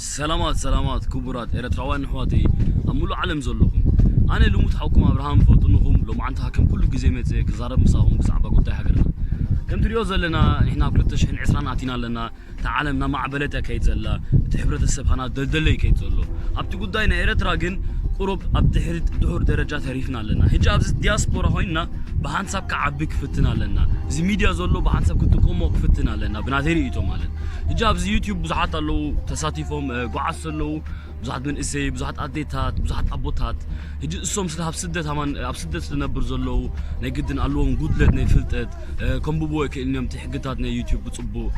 ሰላማት ሰላማት ክቡራት ኤረትራውያን ኣሕዋተይ ኣብ ሙሉእ ዓለም ዘለኹም፣ ኣነ ልሙድ ሓውኩም ኣብርሃም ፈልጥንኹም። ሎማዓንቲ ከም ኩሉ ግዜ መጽየ ክዛረብ ምሳኹም ብዛዕባ ጉዳይ ሃገርና። ከም ትሪኦ ዘለና ንሕና ኣብ ክልተ ሽሕን ዕስራን ኣቲና ኣለና። እታ ዓለም እናማዕበለት እያ ከይድ ዘላ፣ እቲ ሕብረተሰብ ሃና ደልደለ እዩ ከይድ ዘሎ። ኣብቲ ጉዳይ ናይ ኤረትራ ግን ቁሩብ ኣብ ድሕሪት ድሑር ደረጃ ተሪፍና ኣለና። ሕጂ ኣብዚ ዲያስፖራ ኮይንና ብሓንሳብ ክዓቢ ክፍትን ኣለና። እዚ ሚድያ ዘሎ ብሓንሳብ ክጥቀሞ ክፍትን ኣለና ብናተይ ርእይቶ ማለት። ሕጂ ኣብዚ ዩቲዩብ ብዙሓት ኣለዉ ተሳቲፎም ጓዓት ዘለዉ፣ ብዙሓት መንእሰይ፣ ብዙሓት ኣዴታት፣ ብዙሓት ኣቦታት። ሕጂ እሶም ስለ ኣብ ስደት ኣማን ኣብ ስደት ስለነብር ዘለዉ ናይ ግድን ኣለዎም ጉድለት ናይ ፍልጠት፣ ከንብብዎ ይክእልን እዮም። እቲ ሕግታት ናይ ዩቲዩብ ብፅቡቅ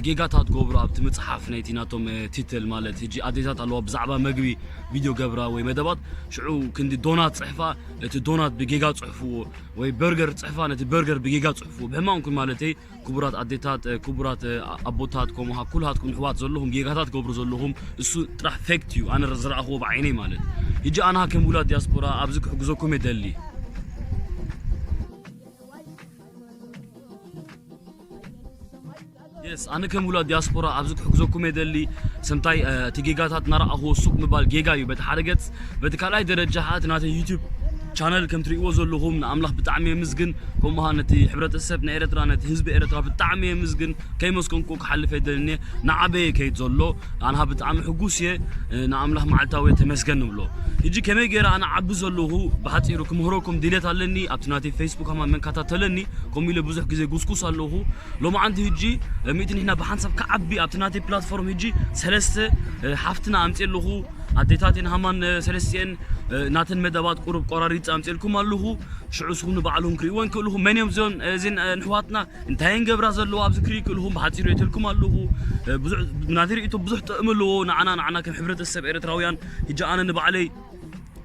ጌጋታት ገብሩ ኣብቲ መፅሓፍ ናይቲ ናቶም ቲትል ማለት። ሕጂ ኣዴታት ኣለዋ ብዛዕባ መግቢ ቪድዮ ገብራ ወይ መደባት፣ ሽዑ ክንዲ ዶናት ፅሕፋ፣ እቲ ዶናት ብጌጋ ፅሕፍዎ፣ ወይ በርገር ፅሕፋ፣ ነቲ በርገር ብጌጋ ፅሕፍዎ። ብሕማምኩም ማለተይ ክቡራት ኣዴታት፣ ክቡራት ኣቦታት፣ ከምኡ ኩልሃትኩም ኣሕዋት ዘለኹም ጌጋታት ገብሩ ዘለኹም፣ እሱ ጥራሕ ፌክት እዩ። ኣነ ዝረኣኽዎ ብዓይነይ ማለት። ሕጂ ኣነ ከም ውላድ ዲያስፖራ ኣብዚ ክሕግዘኩም የደሊ። የስ ኣነ ከም ውላድ ዲያስፖራ ኣብዚ ክሕግዘኩም የደሊ። ሰምታይ እቲ ጌጋታት እናረኣኽዎ ሱቅ ምባል ጌጋ እዩ በቲ ሓደ ገጽ። በቲ ካልኣይ ደረጃ ኸዓ እቲ ናተይ ዩቲዩብ ቻነል ከም ትርእይዎ ዘለኹም ንኣምላኽ ብጣዕሚ የምዝግን። ከምኡ ኸዓ ነቲ ሕብረተሰብ ናይ ኤረትራ ነቲ ህዝቢ ኤረትራ ብጣዕሚ የምዝግን። ከይመስገንኩ ክሓልፍ የደልን እየ። ንዓበየ ከይድ ዘሎ ኣንሃ ብጣዕሚ ሕጉስ እየ። ንኣምላኽ መዓልታዊ ተመስገን ንብሎ። ሕጂ ከመይ ገይረ ኣነ ዓቢ ዘለኹ ብሓጺሩ ክምህረኩም ድሌት ኣለኒ። ኣብቲ ናተይ ፌስቡክ ኸማ መንካታተለኒ ከምኡ ኢለ ብዙሕ ግዜ ጉስጉስ ኣለኹ። ሎማዓንቲ ሕጂ ምእቲ ንሕና ብሓንሳብ ክዓቢ ኣብቲ ናተይ ፕላትፎርም ሕጂ ሰለስተ ሓፍትና ኣምፅእ ኣለኹ። ኣዴታቴን ሃማን ሰለስቲኤን ናተን መደባት ቁሩብ ቆራሪፅ ኣምፅእልኩም ኣለኹ። ሽዑ ስኹም ንባዕልኹም ክርእይወን ክእልኹም መን እዮም እዚኦን እዚን ንሕዋትና እንታይ እየን ገብራ ዘለዋ ኣብዚ ክርኢ ክእልኹም ብሓፂሩ የትልኩም ኣለኹ። ብዙሕ ናተይ ርእይቶ ብዙሕ ጥቕሚ ኣለዎ ንዓና ንዓና ከም ሕብረተሰብ ኤርትራውያን። ሕጂ ኣነ ንባዕለይ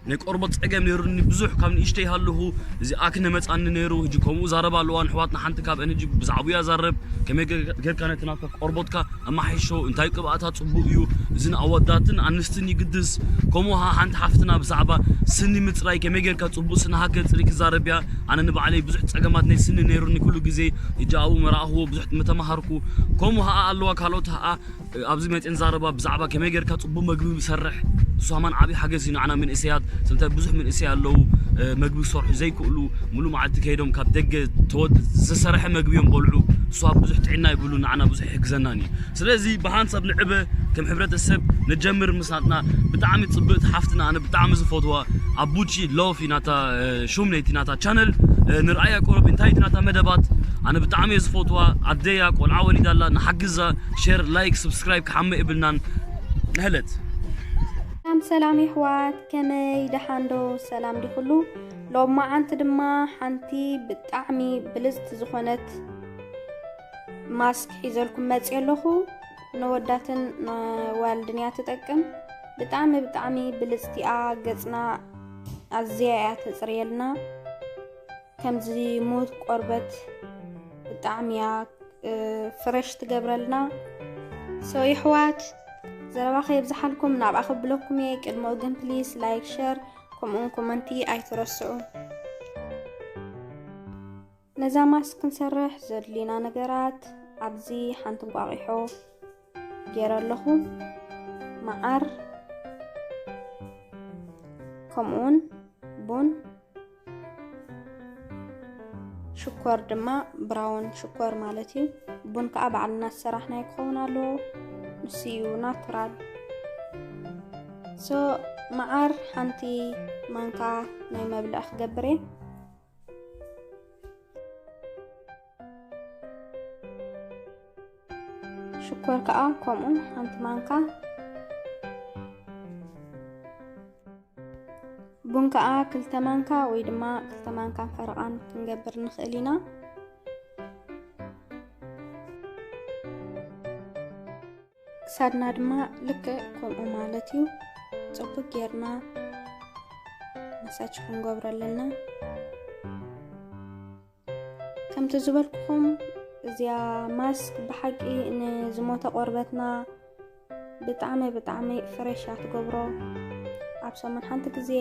ናይ ቆርበት ፀገም ነይሩኒ ብዙሕ ካብ ንእሽተይ ሃለኹ። እዚ ኣክነ መፃኒ ነይሩ። ሕጂ ከምኡ ዛረባ ኣለዋ ንሕዋትና ሓንቲ ካብአን ሕጂ ብዛዕባኡ እያ ዛረብ። ከመይ ገ- ጌርካ ነቲ ናትካ ቆርበትካ ኣማሓይሾ እንታይ ቅብኣታት ፅቡቅ እዩ። እዚ ንኣወዳትን ኣንስትን ይግድስ። ከምኡ ሃ ሓንቲ ሓፍትና ብዛዕባ ስኒ ምፅራይ ከመይ ጌርካ ፅቡቅ ስኒ ሃከ ፅሪ ክዛረብ እያ። ኣነ ንባዕለይ ብዙሕ ፀገማት ናይ ስኒ ነይሩኒ ኩሉ ግዜ። ሕጂ ኣብኡ መራእኽዎ ብዙሕ ምተማሃርኩ። ከምኡ ሃኣ ኣለዋ ካልኦት ሃኣ ኣብዚ መፅን ዛረባ ብዛዕባ ከመይ ጌርካ ፅቡቅ መግቢ ምሰርሕ። እሱ ሃማን ዓብዪ ሓገዝ እዩ ንዓና መንእሰያት። ስለምንታይ ብዙሕ መንእሰይ ኣለዉ መግቢ ክሰርሑ ዘይክእሉ፣ ሙሉእ መዓልቲ ከይዶም ካብ ደገ ተወድ- ዝሰረሐ መግቢ እዮም በልዑ። እሱ ኣብ ብዙሕ ጥዕና ይብሉ ንዓና ብዙሕ ይሕግዘናን እዩ። ስለዚ ብሓንሳብ ንዕበ ከም ሕብረተሰብ ንጀምር ምስ ናትና ብጣዕሚ ፅብቅቲ ሓፍትና ኣነ ብጣዕሚ ዝፈትዋ ኣቡቺ ሎፍ እዩ ናታ ሹም ነይቲ ናታ ቻነል። ንርኣያ ቆረብ እንታይ እቲ ናታ መደባት ኣነ ብጣዕሚ እየ ዝፈትዋ። ኣደያ ቆልዓ ወሊዳ ኣላ ንሓግዛ። ሸር ላይክ ስብስክራይብ ክሓመ የብልናን። ንሕለት ሰላም ሰላም የሕዋት ከመይ ደሓንዶ ሰላም ዲኹሉ። ሎማዓንቲ ድማ ሓንቲ ብጣዕሚ ብልፅቲ ዝኾነት ማስክ ሒዘልኩም መፅየ ኣለኹ። ነወዳትን ነዋልድን እያ ትጠቅም። ብጣዕሚ ብጣዕሚ ብልፅቲኣ ገፅና ኣዝያ እያ ተፅርየልና። ከምዚ ሙት ቆርበት ብጣዕሚ እያ ፍረሽ ትገብረልና። ሶ ይሕዋት ዘረባ ከየብዝሓልኩም ናብኣ ከብለኩም እየ። ቅድሚኡ ግን ፕሊስ ላይክ ሸር ከምኡውን ኮመንቲ ኣይትረስዑ። ነዛ ማስክ ክንሰርሕ ዘድልዩና ነገራት ኣብዚ ሓንቲ እንቋቒሖ ገይረ ኣለኹ፣ መዓር ከምኡውን ቡን፣ ሽኮር ድማ ብራውን ሽኮር ማለት እዩ። ቡን ከዓ ባዕልና ዝሰራሕናዮ ክኸውን ኣለዎ፣ ንሱ እዩ ናቱራል። ሶ መዓር ሓንቲ ማንካ ናይ መብልዕ ክገብር እየ። ሽኮር ከዓ ከምኡ ሓንቲ ማንካ፣ ቡን ከዓ ክልተ ማንካ ወይ ድማ ክልተ ማንካን ፈረቓን ክንገብር ንኽእል ኢና። ክሳድና ድማ ልክዕ ከምኡ ማለት እዩ። ፅቡቅ ጌርና መሳጅ ክንገብሮ ኣለና። ከምቲ ዝበልኩኹም እዚኣ ማስክ ብሓቂ ንዝሞተ ቆርበትና ብጣዕሚ ብጣዕሚ ፍሬሽ እያ ትገብሮ። ኣብ ሰሙን ሓንቲ ግዜ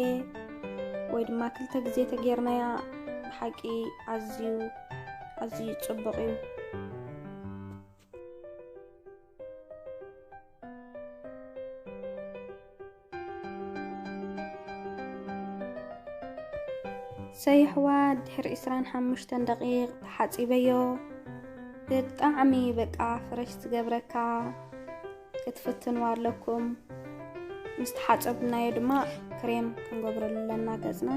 ወይ ድማ ክልተ ግዜ ተጌርናያ ብሓቂ ኣዝዩ ኣዝዩ ፅቡቕ እዩ። ሰይሕዋ ድሕሪ ዕስራን ሓሙሽተን ደቂቕ ተሓጺበዮ። ብጣዕሚ በቃ ፍረሽ ዝገብረካ ክትፍትንዋ ኣለኩም። ምስ ተሓጸብናዮ ድማ ክሬም ክንገብረሉ ኣለና ገጽና።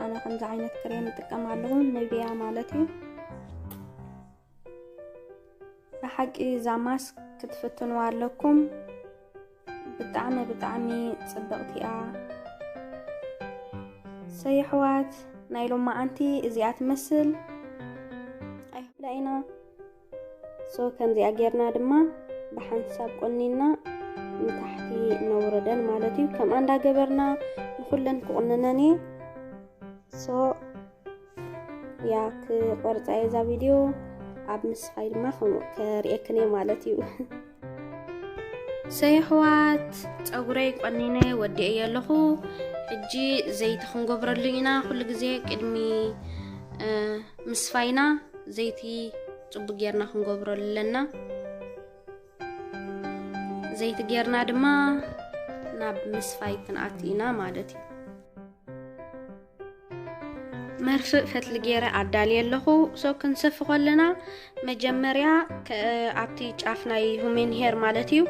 ኣነ ከምዚ ዓይነት ክሬም እጥቀም ኣለኹ፣ ንብያ ማለት እዩ። ብሓቂ እዛ ማስክ ክትፍትንዋ ኣለኩም። ብጣዕሚ ብጣዕሚ ጽብቕቲ እያ። ሰይሕዋት ናይ ሎማዓንቲ እዚኣ ትመስል ኣይሕብላ ኢና። ሶ ከምዚኣ ጌርና ድማ ብሓንሳብ ቆኒና ንታሕቲ ነውርደን ማለት እዩ። ከምኣ እንዳገበርና ንኩለን ክቑንነን እየ። ሶ ያ ክቆርጻ እየ እዛ ቪድዮ። ኣብ ምስፋይ ድማ ከምኡ ከርእየክን እየ ማለት እዩ። ሰይሕዋት ጸጉረይ ቆኒነ ወዲኤዮ ኣለኹ። ሕጂ ዘይቲ ክንገብረሉ ኢና። ኩሉ ግዜ ቅድሚ እ፣ ምስፋይና ዘይቲ ጽቡቅ ጌርና ክንገብረሉ ኣለና። ዘይቲ ጌርና ድማ ናብ ምስፋይ ክንኣቱ ኢና ማለት እዩ። መርፍእ ፈትሊ ገይረ ኣዳልየ ኣለኹ። ሶ ክንሰፊ ከለና መጀመርያ ከ-፣ ኣብቲ ጫፍ ናይ ሁሜን ሄር ማለት እዩ፣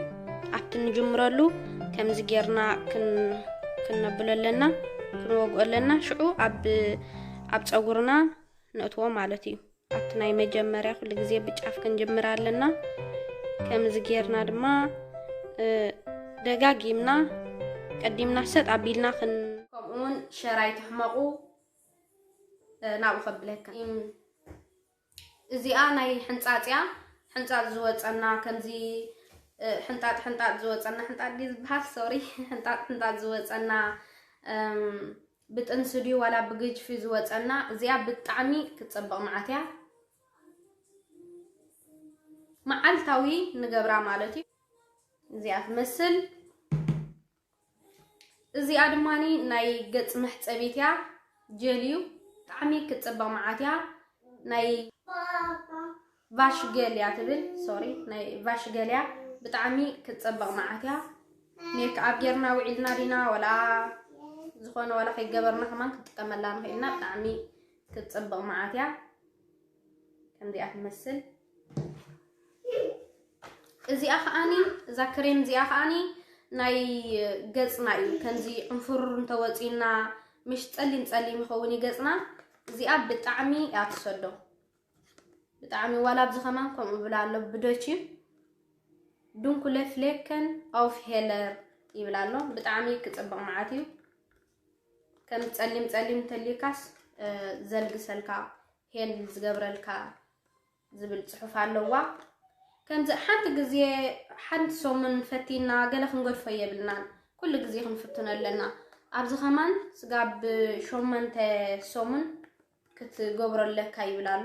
ኣብቲ ንጅምረሉ ከምዚ ጌርና ክን-፣ ክነብሎ ኣለና፣ ክንወግኦ ኣለና። ሽዑ ኣብ፣ ኣብ ጸጉርና ነእትዎ ማለት እዩ። ኣብቲ ናይ መጀመርያ ኩሉ ግዜ ብጫፍ ክንጅምር ኣለና። ከምዚ ጌርና ድማ፣ እ፣ ደጋጊምና ቀዲምና ሰጥ ኣቢልና ክን-፣ ከምኡውን ሸራይ ትሕመቑ፣ እ፣ ናብኡ ከብለካ። እም፣ እዚኣ ናይ ሕንጻጽ እያ። ሕንጻጽ ዝወጸና ከምዚ፣ እ፣ ሕንጣጥ ሕንጣጥ ዝወጸና፣ ሕንጣጥ ድዩ ዝበሃል? ሶሪ፣ ሕንጣጥ ሕንጣጥ ዝወጸና፣ እም፣ ብጥንሲ ድዩ ዋላ ብግጅፊ ዝወጸና፣ እዚኣ ብጣዕሚ ክትጸብቕ መዓት እያ። መዓልታዊ ንገብራ ማለት እዩ። እዚኣ ትመስል። እዚኣ ድማኒ ናይ ገጽ መሕጸቢት እያ፣ ጀል እዩ። ብጣዕሚ ክትጸብቕ መዓት እያ። ናይ ቫሽ ገል እያ ትብል፣ ሶሪ፣ ናይ ቫሽ ገል እያ። ብጣዕሚ ክትጸብቕ መዓት እያ። ሜክ ኣብ ጌርና ውዒልና ዲና፣ ወላ ዝኾነ፣ ወላ ከይገበርና ከማን ክንጥቀመላ ንኽእል ኢና። ብጣዕሚ ክትጸብቕ መዓት እያ። ከምዚኣ ትመስል። እዚኣ ከዓኒ፣ እዛ ክሬም እዚኣ ከዓኒ ናይ ገጽና እዩ። ከምዚ ዕንፉር እንተወጺና፣ ምሽ ጸሊም ጸሊም ይኸውን እዩ ገጽና። እዚኣ ብጣዕሚ እያ ትሰዶ። ብጣዕሚ፣ ዋላ ኣብዚ ከማን ከምኡ ብላ ኣሎ ብዶች እዩ። ዱንኩለ ፍሌከን ኣውፍ ሄለር ይብላ ኣሎ። ብጣዕሚ ክጽብቕ መዓት እዩ። ከም ጸሊም ጸሊም እንተልዩካስ፣ እ፣ ዘልግሰልካ፣ ሄል ዝገብረልካ ዝብል ጽሑፍ ኣለዋ። ከምዚ ሓንቲ ግዜ፣ ሓንቲ ሰሙን ፈቲና ገለ ክንገድፎ የብልናን። ኩሉ ግዜ ክንፍትኖ ኣለና። ኣብዚ ከማን ስጋብ ሸሞንተ ሰሙን ክትገብሮ ኣለካ ይብል ኣሎ።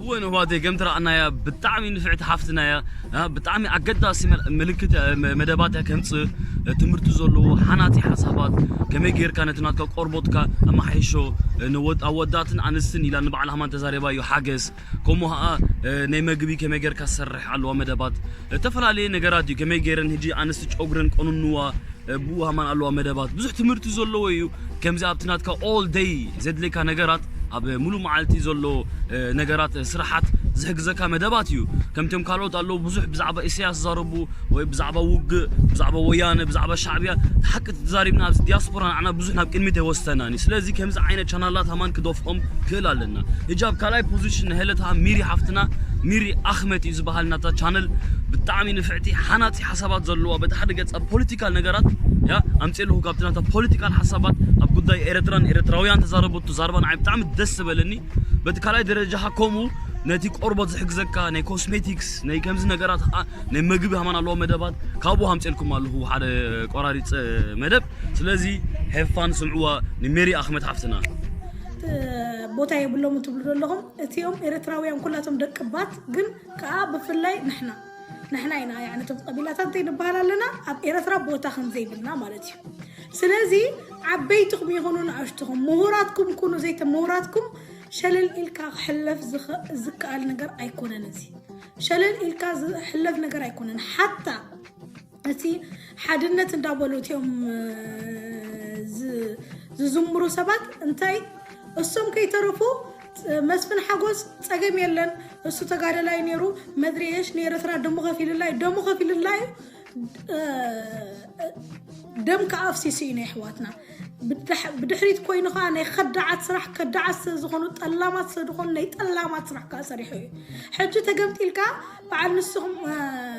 እወ፣ ንህዋተይ፣ ከም ትረኣናያ ብጣዕሚ ንፍዕቲ ሓፍትና እያ። እ፣ ብጣዕሚ ኣገዳሲ መል-፣ ምልክት፣ እ፣ መ-፣ መደባት እያ ከምጽእ፣ እ፣ ትምህርቲ ዘለዎ፣ ሓናጺ ሓሳባት፣ ከመይ ጌርካ ነቲ ናትካ ቆርቦትካ ኣማሓይሾ፣ እ፣ ንወድ-፣ ኣወዳትን ኣንስትን ኢላ ንባዕላ ከማን ተዛሪባዮ ሓገዝ፣ ከምኡ ኸኣ፣ እ፣ ናይ መግቢ ከመይ ጌርካ ዝሰርሕ ኣለዋ መደባት፣ ዝተፈላለየ ነገራት እዩ። ከመይ ጌረን ሕጂ ኣንስቲ ጨጉረን ቆኑንዋ፣ እ፣ ብኡ ከማን ኣለዋ መደባት። ብዙሕ ትምህርቲ ዘለዎ እዩ። ከምዚ ኣብቲ ናትካ all day ዘድልየካ ነገራት፣ ኣብ ሙሉእ መዓልቲ ዘሎ፣ እ፣ ነገራት፣ እ፣ ስራሓት ዝሕግዘካ መደባት እዩ። ከምቶም ካልኦት ኣለዉ፣ ብዙሕ ብዛዕባ ኢሳያስ ዝዛረቡ ወይ ብዛዕባ ውግእ፣ ብዛዕባ ወያነ፣ ብዛዕባ ሻዕብያ፣ ሓቂ ተዛሪብና ኣብዚ ዲያስፖራ ንዓና ብዙሕ ናብ ቅድሚት ኣይወስደናን እዩ። ስለዚ ከምዚ ዓይነት ቻናላት ከማን ክደፍኦም ክእል ኣለና። ሕጂ ኣብ ካልኣይ ፖዚሽን ንሄለታ ሚሪ ሓፍትና፣ ሚሪ ኣኽመት እዩ ዝበሃል ናታ ቻነል። ብጣዕሚ ንፍዕቲ፣ ሓናጺ ሓሳባት ዘለዋ፣ በቲ ሓደ ገጽ ኣብ ፖለቲካል ነገራት፣ ያ፣ ኣምጽኤ ኣለኹ ካብቲ ናታ ፖለቲካል ሓሳባት ኣብ ጉዳይ ኤርትራን ኤርትራውያን ተዛረበቱ ዛረባ ንዓይ ብጣዕሚ ደስ ዝበለኒ። በቲ ካልኣይ ደረጃ ከምኡ ነቲ ቆርበት ዝሕግዘካ ናይ ኮስሜቲክስ፣ ናይ ከምዚ ነገራት ኸኣ ናይ መግቢ ከማን ኣለዎ መደባት፣ ካብኡ ኣምጽኤልኩም ኣለኹ ሓደ ቆራሪጸ መደብ። ስለዚ ሄፋን ስምዕዋ ንሜሪ ኣኽመት ሓፍትና። ቦታ የብሎም ትብሉ ዘለኹም፣ እቲኦም ኤርትራውያን ኩላቶም ደቅባት፣ ግን ከኣ ብፍላይ ንሕና፣ ንሕና ኢና፣ ያዕኒ እቶም ቀቢላታት እንታይ ንበሃል ኣለና፣ ኣብ ኤርትራ ቦታ ከም ዘይብልና ማለት እዩ። ስለዚ ዓበይትኹም ይኹኑ ንኣሽትኹም፣ ምሁራትኩም ኩኑ ዘይተ-፣ ምሁራትኩም ሸለል ኢልካ ክሕለፍ ዝኸ-፣ ዝከኣል ነገር ኣይኮነን እዚ። ሸለል ኢልካ ዝሕለፍ ነገር ኣይኮነን። ሓታ እቲ ሓድነት እንዳበሉ እቲኦም፣ እ፣ ዝ-፣ ዝዝምሩ ሰባት እንታይ እሶም ከይተረፉ መስፍን ሓጎስ ጸገም የለን፣ እሱ ተጋደላይ ነይሩ፣ መድረየሽ ንኤርትራ ደሙ ከፊልላ እዩ፣ ደሙ ከፊልላ እዩ። ደም ከኣ ኣፍሲሱ እዩ ናይ ኣሕዋትና። ብድሕሪት ኮይኑ ከዓ ናይ ከዳዓት ስራሕ፣ ከዳዓት ስለ ዝኾኑ፣ ጠላማት ስለ ዝኾኑ ናይ ጠላማት ስራሕ ከዓ ሰሪሑ እዩ። ሕጂ ተገምጢልካ በዓል ንስኹም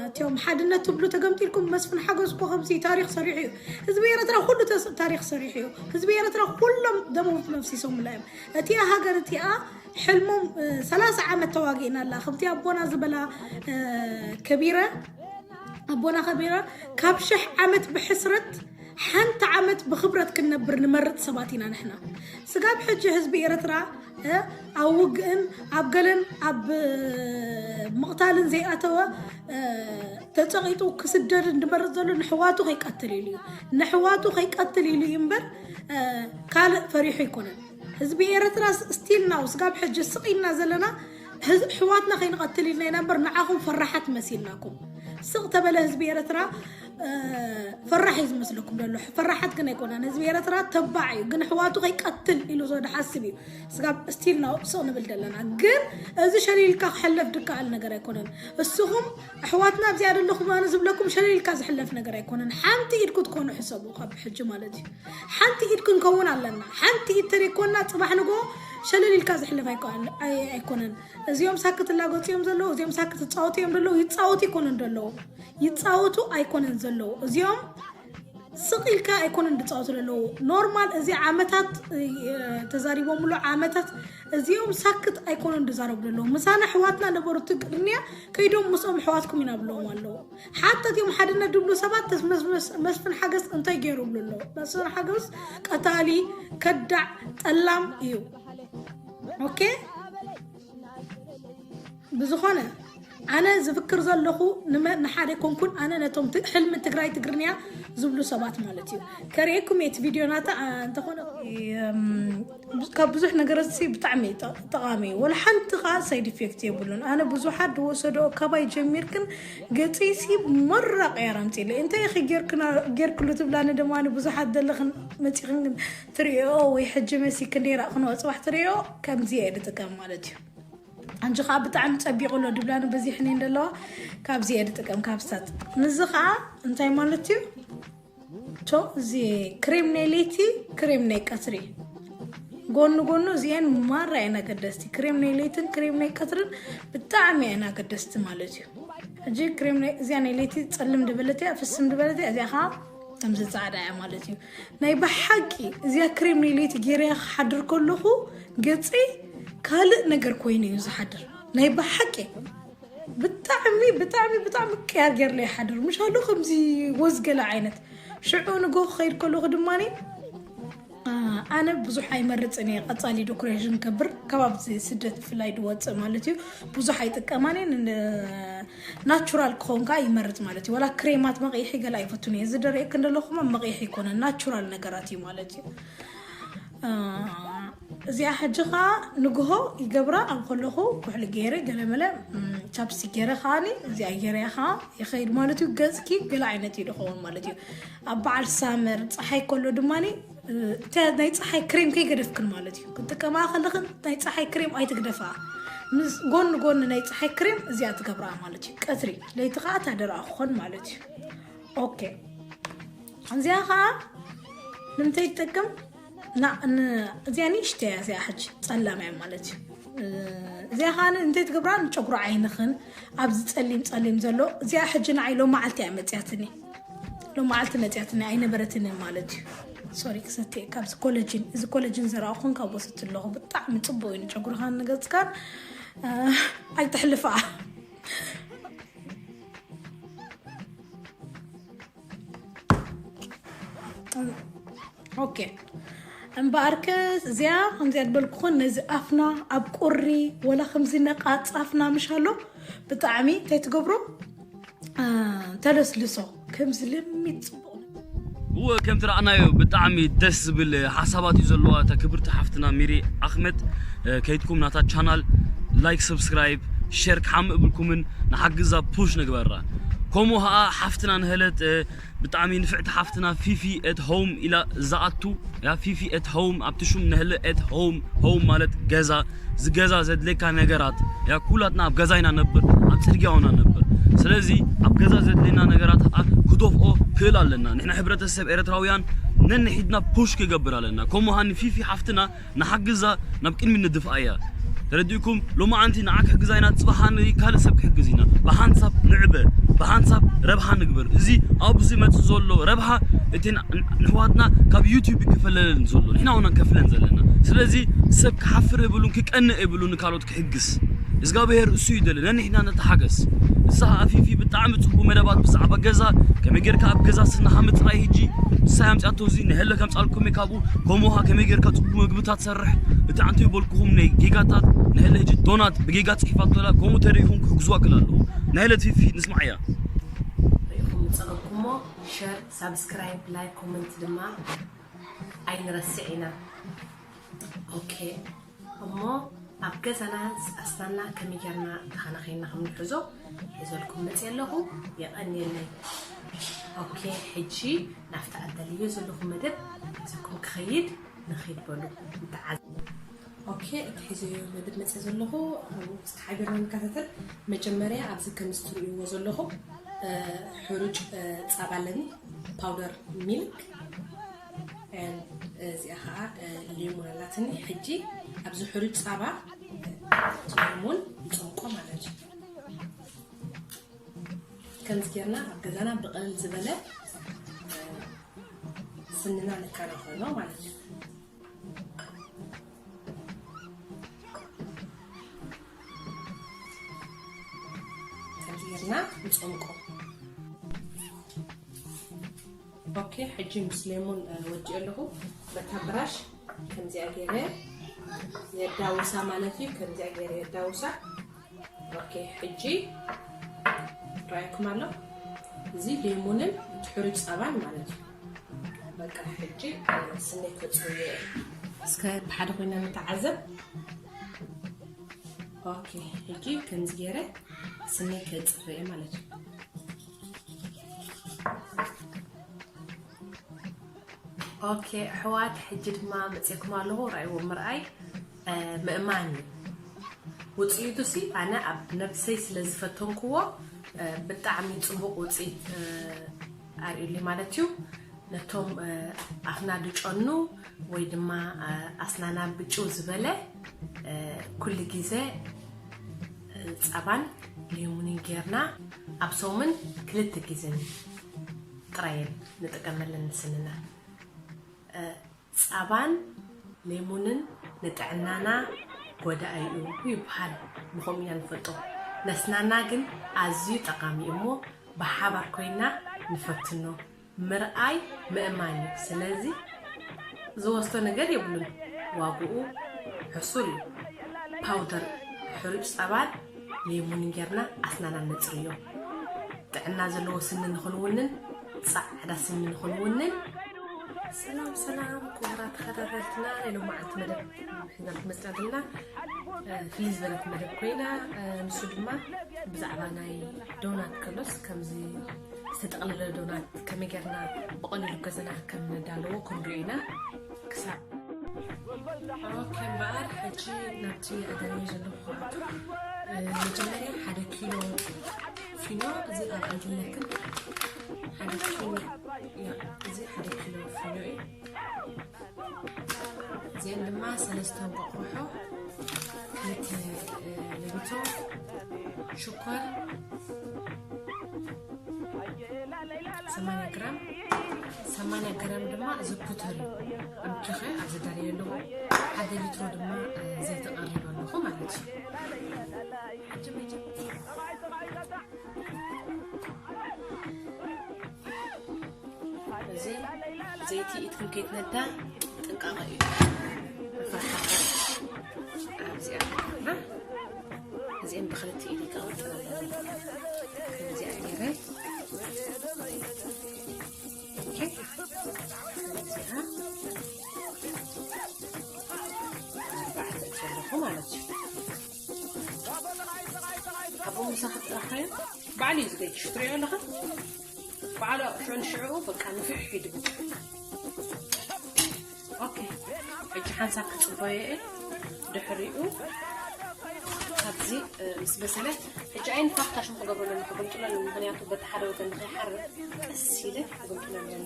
እቲኦም ሓድነት ትብሉ ተገምጢልኩም፣ መስፍን ሓጎስ እኮ ከምዚ ታሪክ ሰሪሑ እዩ። ህዝቢ ኤርትራ ኩሉ ታሪክ ሰሪሑ እዩ። ህዝቢ ኤርትራ ኩሎም ደሞም መፍሲሶምላ እዮም። እቲኣ ሃገር እቲኣ ሕልሞም ሰላሳ ዓመት ተዋጊእና ኣላ ከምቲ ኣቦና ዝበላ ከቢረ ኣቦና ከቢረ ካብ ሽሕ ዓመት ብሕስረት ሓንቲ ዓመት ብክብረት ክንነብር ንመርጥ ሰባት ኢና ንሕና። ስጋብ ሕጂ ህዝቢ ኤርትራ ኣብ ውግእን ኣብ ገለን ኣብ ምቕታልን ዘይኣተወ ተፀቂጡ ክስደድ እንድመርጥ ዘሎ ንሕዋቱ ከይቀትል ኢሉ እዩ። ንሕዋቱ ከይቀትል ኢሉ እዩ እምበር ካልእ ፈሪሑ ኣይኮነን። ህዝቢ ኤርትራ still now ስጋብ ሕጂ ስቕ ኢልና ዘለና ሕዋትና ከይንቐትል ኢልና ኢና እምበር ንዓኹም ፈራሓት መሲልናኩም። ስቕ ተበለ ህዝቢ ኤርትራ ፈራሕ እዩ ዝመስለኩም ዘሎ። ፈራሓት ግን ኣይኮነን። ህዝቢ ኤርትራ ተባዕ እዩ፣ ግን ሕዋቱ ከይቀትል ኢሉ ዝሓስብ እዩ። ስጋብ still now ስቕ ንብል ዘለና። ግን እዚ ሸሊልካ ክሕለፍ ድከኣል ነገር ኣይኮነን። እስኹም ኣሕዋትና ኣብዚኣ ዘለኹም ኣነ ዝብለኩም ሸሊልካ ዝሕለፍ ነገር ኣይኮነን። ሓንቲ ኢድ ክትኮኑ ሕሰቡ ካብ ሕጂ ማለት እዩ። ሓንቲ ኢድ ክንከውን ኣለና። ሓንቲ ኢድ ተደይኮና ጽባሕ ንጎ ሸለል ኢልካ ዝሕለፍ ኣይኮነን። እዚኦም ሳክት ላገጹ እዮም ዘለዉ፣ እዚኦም ሳክት ይጻወቱ እዮም ዘለዉ። ይጻወቱ ኣይኮነን ዘለዉ፣ ይጻወቱ ኣይኮነን ዘለዉ። እዚኦም ስቕ ኢልካ ኣይኮነን ዝጻወቱ ዘለዉ። ኖርማል እዚ ዓመታት ተዛሪቦምሉ ዓመታት እዚኦም ሳክት ኣይኮነን ዝዛረቡ ዘለዉ። ምሳና ኣሕዋትና ነበሩ ትግርኛ ከይዶም ምስኦም ኣሕዋትኩም ኢና ብለዎም ኣለዉ። ሓታ እቲኦም ሓድነት ድብሉ ሰባት መስፍን ሓገስ እንታይ ገይሩ ብሉ ኣለዉ። መስፍን ሓገስ ቀታሊ ከዳዕ ጠላም እዩ። ኦኬ ብዝኾነ ኣነ ዝፍክር ዘለኹ ንመ ንሓደ ኮንኩን ኣነ ነቶም ሕልሚ ትግራይ ትግርኛ ዝብሉ ሰባት ማለት እዩ። ከርእየኩም እቲ ቪድዮ ናታ እንተኾነ ካብ ብዙሕ ነገራት ሲ ብጣዕሚ ጠቃሚ እዩ። ወላ ሓንቲ ከዓ ሳይድ ኢፌክት የብሉን። ኣነ ብዙሓት ዝወሰዶ ካባይ ጀሚርክን ገፂ ሲ መራ ቀያር ኣምፂለ እንታይ ኢኺ ጌርክና ጌርክሉ ትብላኒ ድማ ብዙሓት ዘለኽን መፂኽን ትሪኦ ወይ ሕጂ መሲ ክንደይ ራእኽንኦ ፅባሕ ትሪኦ ከምዚ እየ ዝጥቀም ማለት እዩ። ኣንጂ ከዓ ብጣዕሚ ፀቢቑ ኣሎ ድብላኒ በዚሕኒ እንደለዋ ካብዚ እየ ዝጥቀም ካብ ሳት ምዚ ከዓ እንታይ ማለት እዩ። ቶ እዚ ክሬም ናይ ለይቲ ክሬም ናይ ቀትሪ ጎኑ ጎኑ እዚአን ማራ እየን ኣገደስቲ። ክሬም ናይ ለይትን ክሬም ናይ ቀትርን ብጣዕሚ እየን ኣገደስቲ ማለት እዩ። ሕጂ ክሬም እዚኣ ናይ ለይቲ ፀልም ድበለት እያ ፍስም ድበለት እያ እዚኣ ከዓ ከምዚ ፃዕዳ እያ ማለት እዩ። ናይ ብሓቂ እዚኣ ክሬም ናይ ለይቲ ገይረያ ክሓድር ከለኹ ገፀይ ካልእ ነገር ኮይኑ እዩ ዝሓድር ናይ ብሓቂ። ብጣዕሚ ብጣዕሚ ብጣዕሚ ቅያር ገይርለ ይሓድር ምሻሉ ከምዚ ወዝገለ ዓይነት ሽዑ ንጎ ክኸይድ ከለኹ ድማ ኣነ ብዙሕ ኣይመርፅን እየ። ቀፃሊ ዶኩሬሽን ከብር ከባብ ስደት ብፍላይ ድወፅእ ማለት እዩ ብዙሕ ኣይጥቀማን ናቹራል ክኸውን ከዓ ይመርፅ ማለት እዩ። ወላ ክሬማት መቕይሒ ገለ ኣይፈቱን እየ። እዚ ደርእየክ እንደለኹማ መቕይሒ ይኮነ ናቹራል ነገራት እዩ ማለት እዩ። እዚኣ ሕጂ ከዓ ንግሆ ይገብራ ኣብ ከለኹ ኩሕሊ ገይረ ገለመለ ቻፕስቲክ ገይረ ከዓኒ እዚኣ ገይረ ከዓ ይኸይድ ማለት እዩ። ገፅኪ ገለ ዓይነት እዩ ዝኸውን ማለት እዩ። ኣብ በዓል ሳመር ፀሓይ ከሎ ድማ ናይ ፀሓይ ክሬም ከይገደፍክን ማለት እዩ። ክትጥቀማ ከለኽን ናይ ፀሓይ ክሬም ኣይትግደፋ። ምስ ጎኒ ጎኒ ናይ ፀሓይ ክሬም እዚኣ ትገብራ ማለት እዩ። ቀትሪ ለይቲ ከዓ ታደርኣ ክኾን ማለት እዩ። ኦኬ እዚኣ ከዓ ንምንታይ ትጠቅም? እዚኣ ንእሽተ እያ እዚኣ ሕጂ ፀላም እያ ማለት እዩ። እዚኣ ከዓ እንታይ ትገብራ ንጨጉሪ ዓይንኽን ኣብዚ ፀሊም ፀሊም ዘሎ እዚኣ ሕጂ ንዓይ ሎም መዓልቲ እያ መፅያትኒ። ሎም መዓልቲ መፅያትኒ ኣይነበረትንን ማለት እዩ። ሶሪ ክሰቲ ካብዚ ኮለጅን እዚ ኮለጅን ዘረኣኹን ካብ ወስድቲ ኣለኹ ብጣዕሚ ፅቡቅ እዩ ንጨጉርኻን ንገፅካን ኣይተሕልፋ። ኦኬ እምበኣርከ እዚኣ ከምዚኣ ዝበልኩኹን ነዚ ኣፍና ኣብ ቁሪ ወላ ከምዚ ነቃፅ ኣፍና ምሽ ኣሎ ብጣዕሚ እንታይ ትገብሮ ተለስልሶ ከምዚ ለሚት ፅቡቅ እወ ከምቲ ረኣናዮ ብጣዕሚ ደስ ዝብል ሓሳባት እዩ ዘለዋ እታ ክብርቲ ሓፍትና ሚሪ ኣሕመድ። ከይድኩም ናታ ቻናል ላይክ ሰብስክራይብ ሸር ክሓምእ እብልኩምን ንሓግዛ ፑሽ ንግበራ። ከምኡ ኸዓ ሓፍትና ንሀለት ብጣዕሚ ንፍዕቲ ሓፍትና ፊፊ ኤት ሆም ኢላ ዝኣቱ። ያ ፊፊ ኤት ሆም ኣብቲ ሹም ንሀለ ኤት ሆም፣ ሆም ማለት ገዛ። እዚ ገዛ ዘድልየካ ነገራት፣ ያ ኩላትና ኣብ ገዛ ኢና ነብር፣ ኣብ ፅርግያ ኢና ነብር። ስለዚ ኣብ ገዛ ዘድልየና ነገራት ኸዓ ክደፍኦ ክእል ኣለና። ንሕና ሕብረተሰብ ኤርትራውያን ነንሕድና ፑሽ ክገብር ኣለና። ከምኡ ኸዓ ንፊፊ ሓፍትና ንሓግዛ፣ ናብ ቅድሚ ንድፍኣ እያ። ተረዲእኩም? ሎማዓንቲ ንዓ ክሕግዛ ኢና፣ ፅባሕ ንርኢ ካልእ ሰብ ክሕግዝ ኢና። ብሓንሳብ ንዕበ፣ ብሓንሳብ ረብሓ ንግበር። እዚ ኣብዚ መፅእ ዘሎ ረብሓ እቲ ን- ንሕዋትና ካብ ዩቲዩብ ይክፈለለን ዘሎ፣ ንሕና እውን ንከፍለን ዘለና። ስለዚ ሰብ ክሓፍር የብሉን፣ ክቀንእ የብሉን፣ ንካልኦት ክሕግዝ እግዚኣብሔር እሱ ይደሊ። ነንሕና ንተሓገዝ። እዛ ኣፊፊ ብጣዕሚ ፅቡቅ መደባት ብዛዕባ ገዛ፣ ከመይ ጌርካ ኣብ ገዛ ስንኻ ምፅራይ። ሕጂ ንሳ ኣምፅኣቶ፣ እዚ ንሀለ ከምፃልኩም እየ ካብኡ። ከምኡ ኸዓ ከመይ ጌርካ ጽቡቅ መግብታት ሰርሕ። እቲ ኣንተ ይበልኩኹም ናይ ጌጋታት ንሀለ ሕጂ ዶናት ብጌጋ ጽሒፋቶላ፣ ከምኡ ተሪኢኹም ክሕግዝዋ ክል ኣለዉ። ንሀለ ፊፊ ንስማዓያ። ሪኢኹም ዝጸገብኩሞ ሸር፣ ሳብስክራይብ፣ ላይክ፣ ኮመንት ድማ ኣይንረስዕ ኢና። ኦኬ፣ እሞ ኣብ ገዛና ኣስናና ከመይ ጌርና ተኸናኺንና ከም ንሕዞ ሒዘልኩም መፅእ ኣለኹ። የቐንየለይ። ኦኬ፣ ሕጂ ናብቲ ኣዳልዮ ዘለኹ መደብ ሒዘኩም ክኸይድ ንኺድ በሉ። ንተዓዘ። ኦኬ፣ እቲ ሒዘዮ መደብ መፅእ ዘለኹ፣ እስኪ ሓቢርና ንከታተል። መጀመርያ ኣብዚ ከም እትርእይዎ ዘለኹም ሕሩጭ ፃባ ኣለኒ፣ ፓውደር ሚልክ። እዚኣ ኸዓ ሌሞን ኣላትኒ። ሕጂ ኣብዚ ሕሩጭ ፃባ ሌሞን ንፀምቆ ማለት እዩ። ከምዚ ጌርና ኣብ ገዛና ብቐልል ዝበለ ስንና ንከናኸኖ ማለት እዩ። ከምዚ ጌርና ንፀምቆ። ኦኬ፣ ሕጂ ምስ ሌሞን ወዲኦ ኣለኹ። በታ ብራሽ ከምዚኣ ገይረ የዳውሳ ማለት እዩ። ከምዚኣ ገይረ የዳውሳ። ኦኬ፣ ሕጂ ራእይኩም ኣሎ። እዚ ሌሞንን እቲ ሕሩጭ ጸባን ማለት እዩ። በቃ ሕጂ ስነይ ከጽርዮ እየ። እስከ ብሓደ ኮይና ንተዓዘብ። ኦኬ፣ ሕጂ ከምዚ ገይረ ስነይ ከጽሪ እየ ማለት እዩ። ኦኬ ኣሕዋት፣ ሕጂ ድማ መፅእኩም ኣለኹ። ራእይዎ ምርኣይ ምእማን እዩ። ውፅኢቱ ሲ ኣነ ኣብ ነብሰይ ስለ ዝፈተንክዎ ብጣዕሚ ፅቡቕ ውፅኢት ኣርእዩሊ ማለት እዩ። ነቶም ኣፍና ድጨኑ ወይ ድማ ኣስናና ብጭው ዝበለ ኩሉ ግዜ ፀባን ሌሙንን ጌርና ኣብ ሰሙን ክልተ ግዜ ጥራየን ንጥቀመለን ንስንና። ጸባን ሌሙንን ንጥዕናና ጎዳኢ እዩ ይበሃል፣ ንኸምኡ ኢና ንፈልጦ። ነስናና ግን ኣዝዩ ጠቓሚ እዩ እሞ ብሓባር ኮይና ንፈትኖ። ምርኣይ ምእማን እዩ። ስለዚ ዝወስዶ ነገር የብሉን፣ ዋግኡ ሕሱር እዩ። ፓውደር ሕሩጭ ጸባን ሌሙንን ጌርና ኣስናና ነጽርዮ። ጥዕና ዘለዎ ስኒ ንኽንውንን ጻዕዳ ስኒ ንኽንውንን። ሰላም ሰላም ክቡራት ተኸታተልትና፣ ናይ ሎማዓንቲ መደብ ሒዛልኩም መፂኣትና ፍልይ ዝበለት መደብ ኮይና፣ ንሱ ድማ ብዛዕባ ናይ ዶናት ከሎስ ከምዚ ዝተጠቕለለ ዶናት ከመይ ጌርና ብቐሊሉ ገዛና ከም ነዳለዎ ክንሪኦ ኢና። ክሳብ ኦኬ እምበኣር ሕጂ ናብቲ ኣዳልዮ ዘለኹ ክኣቱ። መጀመርያ ሓደ ኪሎ ፊኖ፣ እዚ ኣብ ኣይድለክን ሓደ ኪሎ፣ እዚ ሓደ ኪሎ ፊኖ እዩ። እዚአን ድማ ሰለስተ እንቋቑሖ፣ ክልተ ለቢቶ፣ ሽኮር ሰማንያ ግራም፣ ሰማንያ ግራም ድማ እዚ ቡተር እዩ። ኣምኪኸ ኣብዚ ዳልየ ኣለኹ። ሓደ ሊትሮ ድማ ዘይቲ ቀሪበ ኣለኹ ማለት እዩ። ሕጂ መጀመርያ እዚ ዘይቲ ኢድኩም ከይትነዳ ጥንቃቐ እዩ። ንፍርሓት ኣብዚኣ እዚአን ብኽልተ ኢድ ይቀወጥ ከምዚኣ ገይረ ኦኬ። ከምዚኣ ኣርባዕተ ዘለኹ ማለት እዩ። ኣብኡ ምሳኻ ጥራሓዮ ባዕሉ እዩ ዝገጅ ትሪኦ ኣለኻ። ባዕሉ ሸንሽዑ በቃ ንፍሕ ይድቡ። ኦኬ፣ ሕጂ ሓንሳብ ክጽበዮ እየ። ድሕሪኡ ካብዚ ምስ በሰለ ሕጂ ኣይን ፋክታሽ ክገብሮ ኣለኒ፣ ክግምጥሎ ኣለኒ። ምኽንያቱ በቲ ሓደ ወገን ንኸይሓርር ቀስ ኢለ ክግምጥሎ ኣለኒ።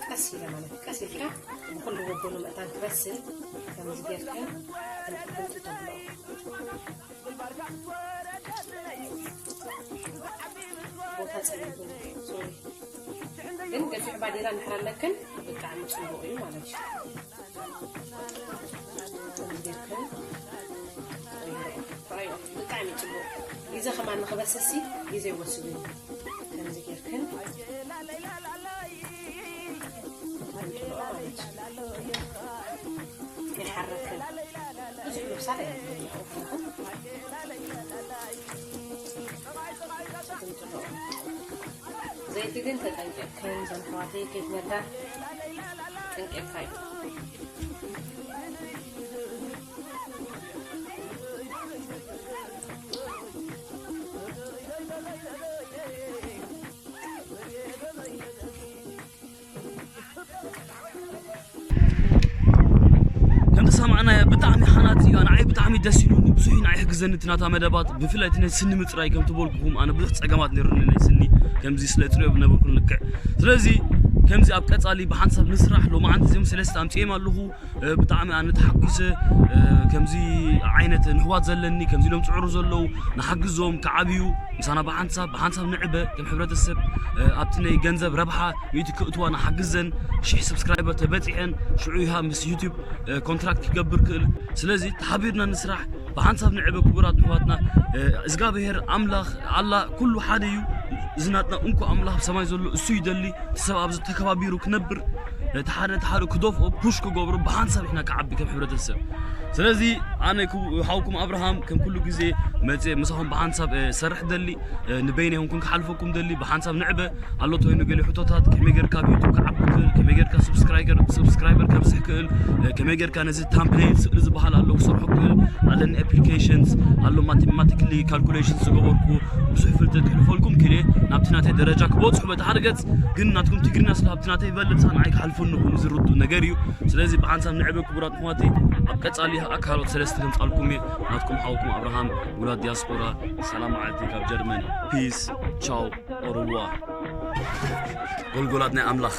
ቀስ ኢለ ማለት ቀስ ኢልካ ብኩሉ ወገኑ መእታን ክበስል ከምዚ ጌርክን እንትን ተብሎ። ቦታ ጸሊም ኮይኑ፣ ሶሪ። ግን ገፊሕ ባዴራ እንድሕር ኣለክን ብጣዕሚ ጽቡቕ እዩ ማለት እዩ። ከምዚ ጌርክን ረኣዮ፣ ብጣዕሚ ጽቡቕ። ግዜ ከማን ንኽበስሲ ግዜ ይወስድ እዩ። ከምዚ ጌርክን ይሓረክን ብዙሕ ምብሳል ኣየድልዮን። ዘይቲ ግን ተጠንቂቕክን፣ ዘንተዋተይ ከይትነዳ ጠንቂቕካ እዩ። ከም ተሰማዕናዮ ብጣዕሚ ሃናጺ እዩ። ንዓይ ብጣዕሚ ደስ ኢሉኒ፣ ብዙሕ እዩ ንዓይ ሕግዘኒ እቲ ናታ መደባት፣ ብፍላይ እቲ ናይ ስኒ ምጽራይ ከም ትበልኩኹም፣ ኣነ ብዙሕ ጸገማት ነይሩኒ ናይ ስኒ፣ ከምዚ ስለ ጽርዮ ብነበርኩ ልክዕ። ስለዚ ከምዚ ኣብ ቀጻሊ ብሓንሳብ ንስራሕ፣ ሎማዓንቲ እዚኦም ሰለስተ ኣምጺኦም ኣለኹ። እ፣ ብጣዕሚ ኣነ ተሓጒሰ። እ፣ ከምዚ ዓይነት ንሕዋት ዘለኒ፣ ከምዚ ኢሎም ጽዕሩ ዘለዉ፣ ንሓግዞም፣ ክዓብዩ፣ ምሳና ብሓንሳብ፣ ብሓንሳብ ንዕበ፣ ከም ሕብረተሰብ፣ እ፣ ኣብቲ ናይ ገንዘብ ረብሓ ሚእቲ ክእትዋ ንሓግዘን፣ ሽሕ ሰብስክራይበር ተበጺሐን፣ ሽዑ ኢኻ ምስ ዩቱብ፣ እ፣ ኮንትራክት ክገብር ክእል። ስለዚ ተሓቢርና ንስራሕ፣ ብሓንሳብ ንዕበ ክቡራት ኣሕዋትና። እ፣ እግዚኣብሔር ኣምላኽ ኣላ ኩሉ ሓደ እዩ። እዚ ናትና እንኮ ኣምላኽ ኣብ ሰማይ ዘሎ እሱ ይደሊ። እቲ ሰብ ኣብዚ ተከባቢሩ ክነብር፣ እቲ ሓደ ነቲ ሓደ ክደፍኦ፣ ፑሽ ክገብሮ፣ ብሓንሳብ ኢና ክዓቢ ከም ሕብረተሰብ። ስለዚ ኣነ ክቡ-፣ ሓውኩም ኣብርሃም ከም ኩሉ ግዜ መጽየ ምሳኹም ብሓንሳብ፣ እ፣ ሰርሕ ደሊ፣ እ፣ ንበይነ ይኹንኩም ክሓልፈኩም ደሊ፣ ብሓንሳብ ንዕበ። ኣሎ ተይኑ ገለ ሕቶታት፣ ከመይ ጌርካ ኣብ ዩቱብ ክዓቢ ክእል፣ ከመይ ጌርካ ሰብስክራይበር፣ ሰብስክራይበር ከብዝሕ ክእል፣ እ፣ ከመይ ጌርካ ነዚ ታምፕኔል ስእሊ ዝበሃል ኣሎ ክሰርሖ ክእል፣ ኣለኒ ኣፕሊኬሽንስ፣ ኣሎ ማቴማቲክሊ ካልኩሌሽን ዝገበርኩ ብዙሕ ፍልጠት ክሕልፈልኩም ክእል እየ። ናብቲ ናተይ ደረጃ ክበጽሑ በቲ ሓደ ገጽ፣ ግን ናትኩም ትግርኛ ስለ ኣብቲ ናተይ ይበልጽ፣ ንዓይ ክሓልፈኒ ይኹን፣ እዚ ርዱእ ነገር እዩ። ስለዚ ብሓንሳብ ንዕበ ክቡራት ኣሕዋተይ፣ ኣብ ቀጻሊ ኣካሎት ሰለስተ ከምጻልኩም እየ። ናትኩም ሓውኩም ኣብርሃም፣ ውላድ ዲያስፖራ፣ ሰላም መዓልቲ ካብ ጀርመን። ፒስ፣ ቻው፣ ኦርዋ። ጎልጎላት ናይ ኣምላኽ።